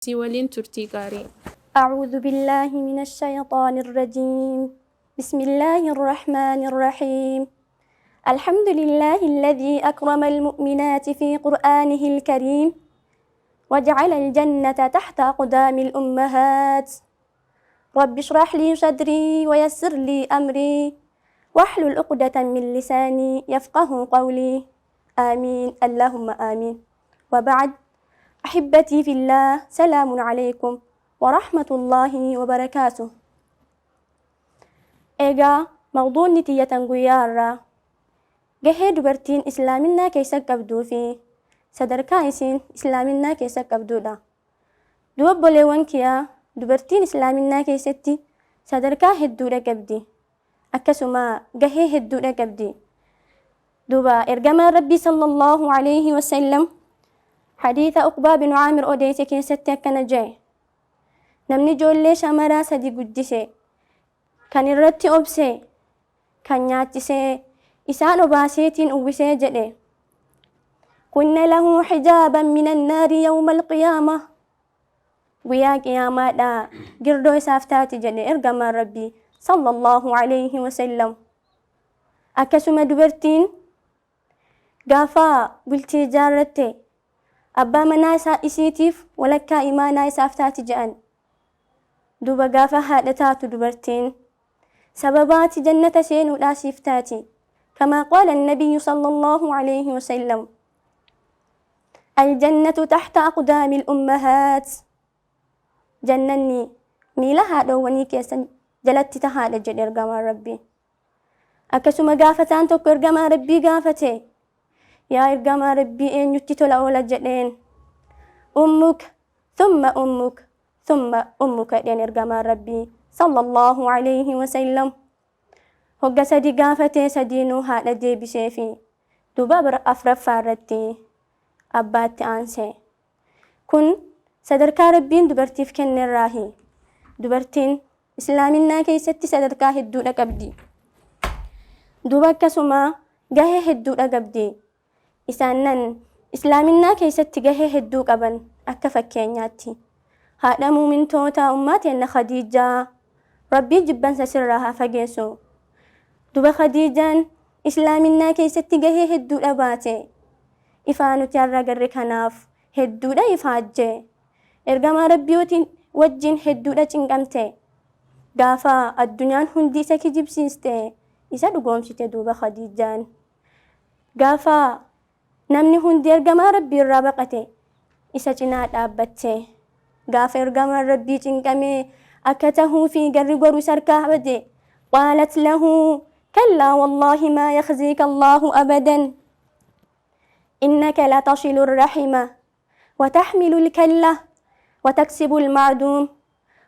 Waliin turtii gaarii. أعوذ بالله من الشيطان الرجيم. بسم الله الرحمن الرحيم. الحمد لله الذي أكرم المؤمنات في قرآنه الكريم وجعل الجنة تحت أقدام الأمهات. رب اشرح لي صدري ويسر لي أمري واحلل عقدة من لساني يفقه قولي. آمين، اللهم آمين. وبعد، أحبتي في الله، سلام عليكم ورحمة الله وبركاته. Egaa mawduunni tiyyatan guyyaa irraa gahee dubartiin islaaminaa keessa qabduu fi sadarkaa isiin islaaminaa keessa qabdudha. Duba obboleewwan kiyaa, dubartiin islaaminaa keessatti sadarkaa hedduudha qabdi. Akkasuma gahee hedduudha qabdi. Duba ergamaan Rabbii sallallahu alayhi wasallam hadiisa Uqbaa bin Caamir odeesse keessatti akkana jedhe: Namni ijoollee shamaraa sadi guddise, kan irratti obse, kan nyaachisee, isaan obaaseetiin uwwisee jedhe. كن له حجابا من النار يوم القيامة. Guyyaa qiyaamaadha girdoo isaaf taati jedhe ergamaan Rabbii sallallahu alayhi wasallam. Akkasuma dubartiin gaafa bultii ijaarratte abbaa manaa isaa isiitiif walakkaa imaanaa isaaf taati jedhan. Duba gaafa haadha taatu dubartiin sababaati jannata seenuudhaa siif taati. كما قال النبي صلى الله عليه وسلم: الجنة تحت أقدام الأمهات. Jannanni miila haadhowwanii keessa jalatti tahaadha jedhe ergamaan Rabbii. Akkasuma gaafataan tokko ergamaa Rabbii gaafate: Yaa ergamaa Rabbii, eenyutti tola oola jedheen. أمك ثم أمك ثم أمك jedheen ergamaan Rabbii sallallahu alayhi wasallam. Hogga sadi gaafatee sadiinuu haadha deebisee fi duuba afraffaa irratti abbaatti aanse. Kun sadarkaa Rabbiin dubartiif kennerraahi. Dubartiin islaaminaa keessatti sadarkaa hedduudha qabdi. Duuba akkasuma gahee hedduudha qabdi. Isaannan islaaminaa keessatti gahee hedduu qaban akka fakkeenyaatti. Haadha muumintoota ummaa teenna Khadiijaa, Rabbii jibbansa sirraa haa fageessu. Duba Khadiijaan islaaminaa keessatti gahee hedduudha baate. Ifaa nuti har'a agarre kanaaf hedduudha ifaajje. Ergamaa Rabbiitiin wajjin hedduudha cinqamte. Gaafa addunyaan hundi isa kijibsiiste isa dhugoomsite duuba Khadiijaan. Gaafa namni hundi ergamaa Rabbii irraa baqate isa cinaa dhaabbatte. Gaafa ergamaan Rabbii cinqamee akka tahuu fi garri goru isa harkaa bade. قالت له: كلا والله ما يخزيك الله أبدا، إنك لتصل الرحم وتحمل الكلة وتكسب المعدوم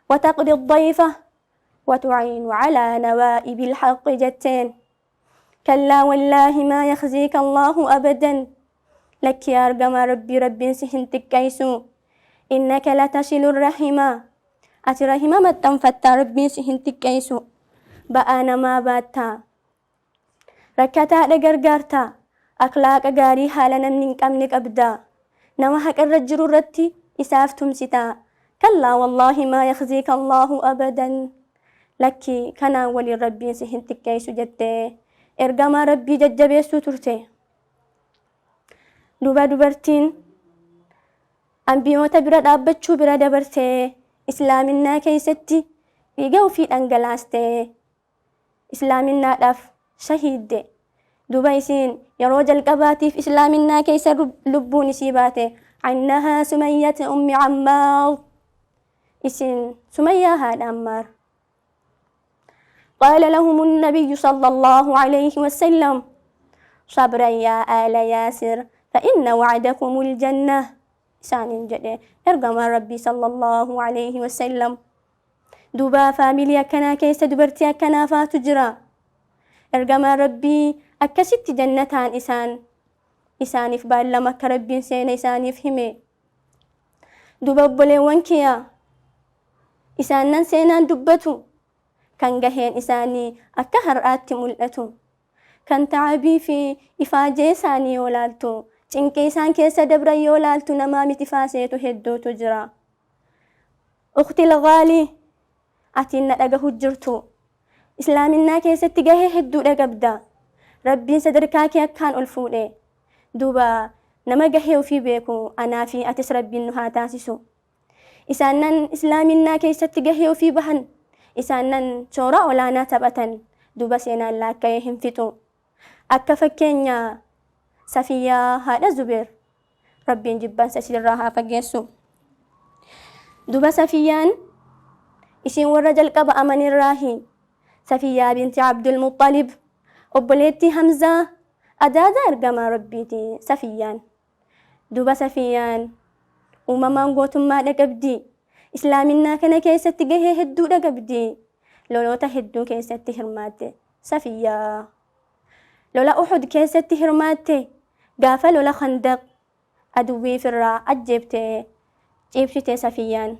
وتقري الضيف وتعين على نوائب الحق jetteen. كلا والله ما يخزيك الله أبدا. Lakki yaa ergamaa Rabbii, Rabbiin si hin xiqqeessu. إنك لتصل الرحم. Ati rahima maxxanfattaa, Rabbiin si hin xiqqeessu. Ba'aa namaa baattaa. Rakkataadha gargaartaa. Akhlaaqa gaarii haala namni hin qabne qabdaa. Nama haqarra jiru irratti isaaf tumsitaa. كلا والله ما يخزيك الله أبدا. Lakki, kanaan waliin Rabbiin si hin xiqqeessu jettee ergamaa Rabbii jajjabeessuu turte. Duba dubartiin ambiyoota bira dhaabbachuu bira dabartee islaaminaa keessatti dhiiga ofii dhangalaastee islaaminaadhaaf shahiidde. Duba isiin yeroo jalqabaatiif islaaminaa keessa lubbuun isii baate إنها سمية أم عمار. Isin Sumayyaa haadha Ammaar. قال لهم النبي صلى الله عليه وسلم: صبرا يا آل ياسر، فإن وعدكم الجنة isaaniin jedhe ergamaan Rabbii sallallahu alayhi wasallam. Duuba faamilii akkanaa keessa dubartii akkanaa faatu jira. Ergamaan Rabbii akkasitti jannataan isaaniif baallama akka Rabbiin seena isaaniif hime. Duuba obboleewwan kiyya, isaannan seenaan dubbatu kan gaheen isaanii akka har'aatti mul'atu, kan ta'abii fi ifaajee isaanii yoo laaltu, cinqii isaan keessa dabran yoo laaltu, namaa miti faaseetu hedduutu jira. Ukhti Lghaalii, atiin na dhagahu jirtu, islaaminaa keessatti gahee hedduudha qabda. Rabbiin sadarkaa kee akkaan ol fuudhe. Duuba nama gahee ofii beeku anaa fi atis Rabbiin nu haa taasisu. Isaannan islaaminaa keessatti gahee ofii bahan, isaannan toora olaanaa taphatan, duuba seenaan laakka'ee hin fixu. Akka fakkeenya Safiyyaa haadha Zubeer, Rabbiin jibbansa isirraa haa fageessu. Duba Safiyyaan isiin warra jalqaba amanirraahi. Safiyyaa binti Abdul Muxxalib, obboleettii Hamzaa, adaadaa ergamaa Rabbiiti Safiyyaan. Duba Safiyyaan uumamaan gootummaadha qabdi. Islaaminaa kana keessatti gahee hedduudha qabdi. Loloota hedduu keessatti hirmaatte Safiyyaa. Lola Uhud keessatti hirmaatte. Gaafa lola Khandaq aduwwii firraa ajjeebte ciibsite Safiyyaan.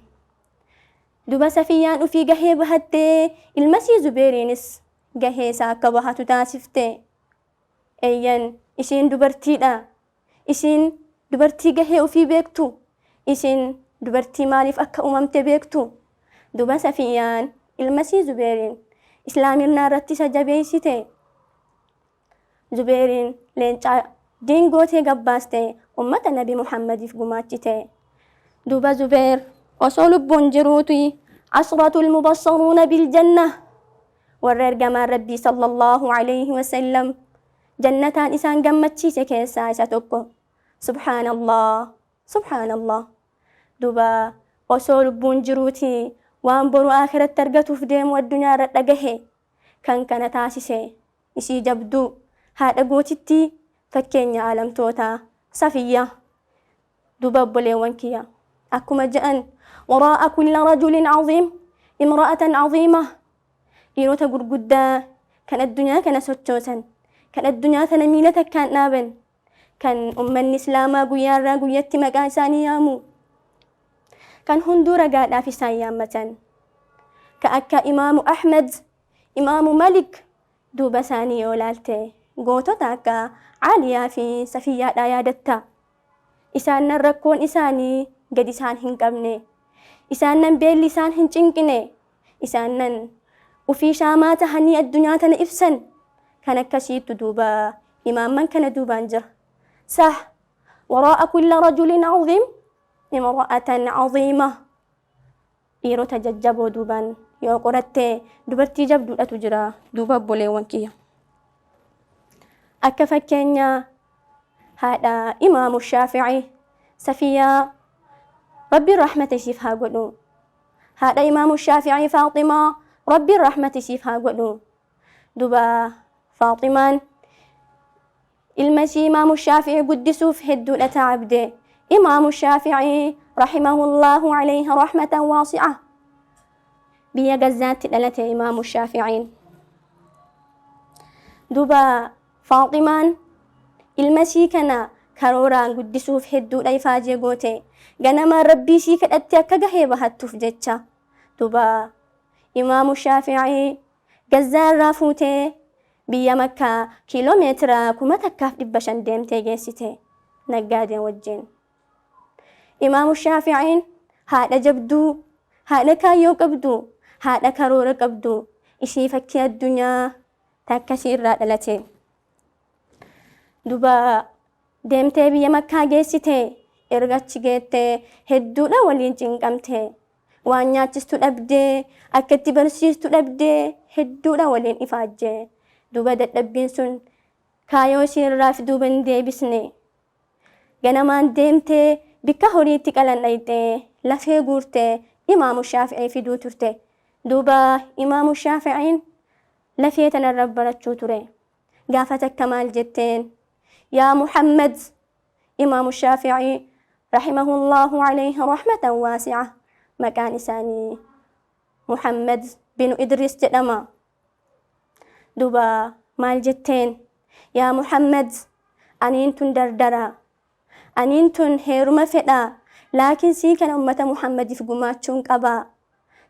Duba Safiyyaan ufii gahee bahattee ilmasii Zubeeriinis gahee isaa akka bahatu taasifte. Eeyyan, isiin dubartiidha. Isiin dubartii gahee ufii beektu. Isiin dubartii maaliif akka uumamte beektu. Duba Safiyyaan ilmasii Zubeeriin islaaminaa irratti isa jabeessite. Zubeeriin leencaa diingootee gabbaaste ummata Nabi Muhammadiif gumaachite. Duba Zubeer osoo lubbuun jiruuti asratul mubassaruuna biljanna, warra ergamaan Rabbii sallallahu alayhi wasallam jannataan isaan gammachiise keessaa isa tokko. Subhaanallah, subhaanallah. Duba osoo lubbuun jiruuti waan boru akhiratti argatuuf deemu addunyaa irra dhagahe. Kan kana taasise isii jabduu haadha gootitti fakkeenya aalamtootaa Safiyyaa. Duba obboleewwan kiyya, akkuma je'an, waraa'a kulla rajulin caziim imra'atan caziima. Dhiirota gurguddaa kan addunyaa kana sochoosan, kan addunyaa tana miila takkaan dhaaban, kan ummanni islaamaa guyyaarraa guyyatti maqaa isaanii yaamu, kan hunduu ragaadhaaf isaan yaammatan, ka akka Imaamu Ahmed, Imaamu Malik, duuba isaanii yoo laalte gootota akka Caaliyaa fi Safiyyaadhaa yaadatta. Isaan nan rakkoon isaanii gadi isaan hin qabne. Isaan nan beelli isaan hin cinqine. Isaan nan ufii shaamaa tahanii addunyaa tana ibsan. Kan akkasiittu duuba imaamman kana duubaan jira. Sah, waraa'a kulla rajulin caziim imra'atan caziima. Dhiirota jajjaboo duubaan yoo qoratte dubartii jabduudhatu jira duuba obboleewwan kiyya. Akka fakkeenya haadha Imaamu Shaafi'i Safiyyaa, Rabbiin rahmata isiif haa godhu. Haadha Imaamu Shaafi'i Faaximaa, Rabbiin rahmata isiif haa godhu. Duba Faaximaan ilma isii Imaamu Shaafi'i guddisuuf hedduudha ta'abde. Imaamu Shaafi'i rahimahullahu alayhi rahmatan waasi'a. Biyya Gazaatti dhalate Imaamu Shaafi'iin. Duba Faaximaan ilma isii kana karooraan guddisuuf hedduudha ifaajee goote. Ganamaan Rabbii isii kadhatte akka gahee bahattuuf jecha. Duba Imaamu Shaafi'ii Gazaa irraa fuutee biyya Makkaa kiiloomeetira 1500 deemtee geessite naggaadeen wajjin. Imaamu Shaafi'iin haadha jabduu, haadha kaayyoo qabdu, haadha karoora qabdu, ishii fakkii addunyaa takkasii irraa dhalate. Duba deemtee biyya Makkaa geessite. Erga achi geettee hedduudha waliin cinqamte. Waan nyaachistu dhabdee, akka itti barsiistu dhabdee hedduudha waliin ifaajje. Duba dadhabbiin sun kaayoo ishii irraa duuba hin deebisne. Ganamaan deemtee bikka horiitti qalan dhayxee lafee guurtee Imaamu Shaafi'ii fiduu turte. Duuba Imaamu Shaafi'iin lafee tanarra barachuu ture. Gaafa takka maal jetteen? Yaa Muhammad, Imaamu Shaafi'ii rahimahullahu alayhi rahmatan waasi'a. Maqaan isaanii Muhammad bin Idris jedhama. Duuba maal jetteen? Yaa Muhammad, aniin tun dardara. Aniin tun heeruma fedha. Laakiin sii kana ummata Muhammadiif gumaachuun qaba.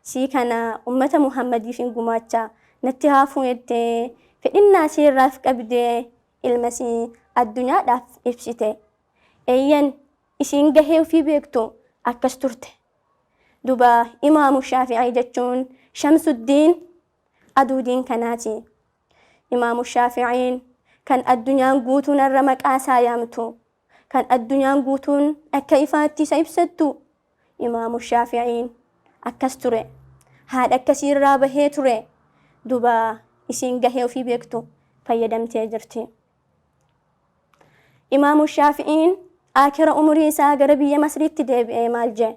Sii kana ummata Muhammadiif hin gumaacha. Natti haafuu jettee fedhinnaa sii irraaf qabdee ilma sii addunyaadhaaf ibsite. Eeyyan, isiin gahee ofii beektu akkas turte. Duba Imaamu Shaafi'ii jechuun Shamsuddiin aduu diin kanaati. Imaamu Shaafi'iin kan addunyaan guutuun irra maqaa isaa yaamtu, kan addunyaan guutuun akka ifaatti isa ibsattu, Imaamu Shaafi'iin akkas ture. Haadha akkasii irraa bahee ture. Duba isiin gahee ofii beektu fayyadamtee jirti. Imaamu Shaafi'iin akira umurii isaa gara biyya Masriitti deebi'ee maal jee?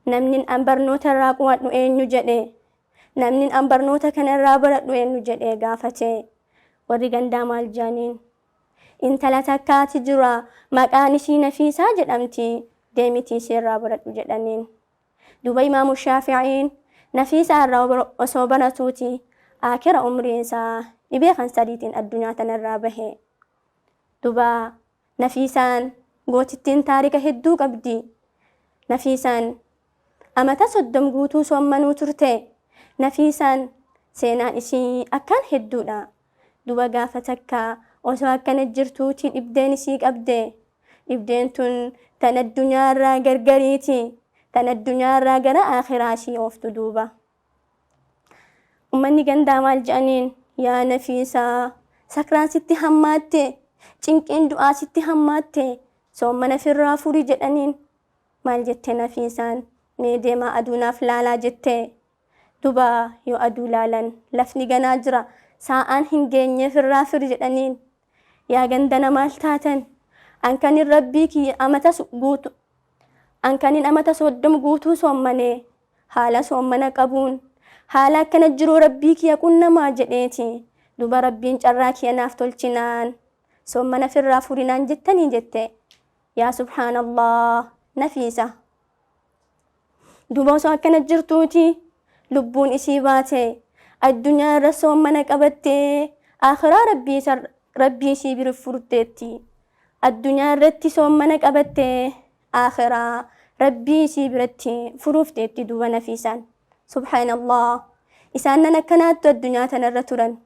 Namni an barnoota irraa qu'adhu eenyu jedhee? Namni an barnoota kana irraa baradhu eenyu jedhee gaafate. Warri gandaa maal jedhaniin? Intala takkaati jira, maqaan ishii Nafiisaa jedhamti, deemitii ishee irraa baradhu jedhaniin. Duuba Imaamu Shaafi'iin Nafiisaa irraa osoo baratuuti akira umriin isaa dhibee kansariitiin addunyaa tanarraa bahe. Duuba Nafiisaan gootittiin taarika hedduu qabdi. Nafiisaan amata 30 guutuu soommanuu turte. Nafiisaan seenaan isii akkaan hedduudha. Duba gaafa takka osoo akkana jirtuuti dhibdeen isii qabde. Dhibdeen tun tan addunyaarraa gargariiti. Tan addunyaarraa gara akhiraa ishii ooftu duuba. Ummanni gandaa maal jedhaniin? Yaa Nafiisaa, sakraan sitti hammaatte, cinqiin du'aa sitti hammaatte, soommana firraa furi jedhaniin. Maal jette Nafiisaan? Mee deemaa aduunaaf laalaa jette. Duba yoo aduu laalan lafni ganaa jira, saa'aan hin geenye, firraa firi jedhaniin. Yaa gandana, maal taatan? An kanin Rabbii kiyya amata guutu, an kanin amata 30 guutuu soommanee, haala soommana qabuun haala akkana jiruu Rabbii kiyya qunnamaa jedheeti. Duba Rabbiin carraa kiyya naaf tolchinaan soommana firraa furinaan jettanii jette. Yaa subhaanallah, Nafiisa. Duba osoo akkana jirtuuti lubbuun isii baate. Addunyaa irra soommana qabattee akhiraa Rabbii isii bira furteetti. Addunyaa irratti soommana qabattee akhiraa Rabbii isii biratti furuufteetti duuba Nafiisaan. Subhaanallah. Isaan nan akkanaattu addunyaa tanarra turan.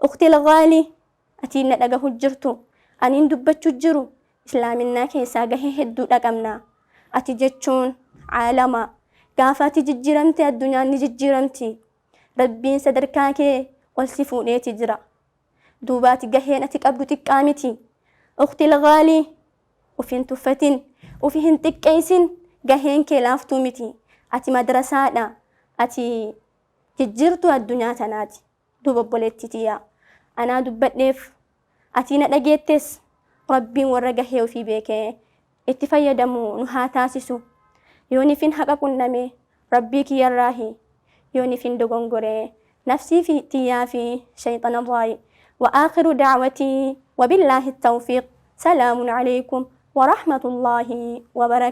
Ukhtil ghaali, atiin na dhagahu jirtu, aniin dubbachuu jiru, islaaminaa keessaa gahee hedduu dhaqabna. Ati jechuun caalama. Gaafa ati jijjiiramte addunyaan ni jijjiiramti. Rabbiin sadarkaa kee ol si fuudheeti jira. Duuba ati gaheen ati qabdu xiqqaa miti. Ukhtil ghaali, ufi hin tuffatin, ufi hin xiqqeessin, gaheen kee laaftuu miti. Ati madrasaadha. Ati jijjiirtuu addunyaa tanaati. Duuba obboleettii tiyyaa, anaa dubbadheef atii na dhageettes, Rabbiin warra gahee ofii beekee itti fayyadamu nu haa taasisu. Yoonifin haqa qunname Rabbii kiyyarraahi, yoonifin dogongoree nafsii fi tiyyaa fi shayxanarraayi. Wa aakhiru da'watii wa billaahi tawfiiq. Salaamun alaykum wa rahmatullaahi wa barakaatuh.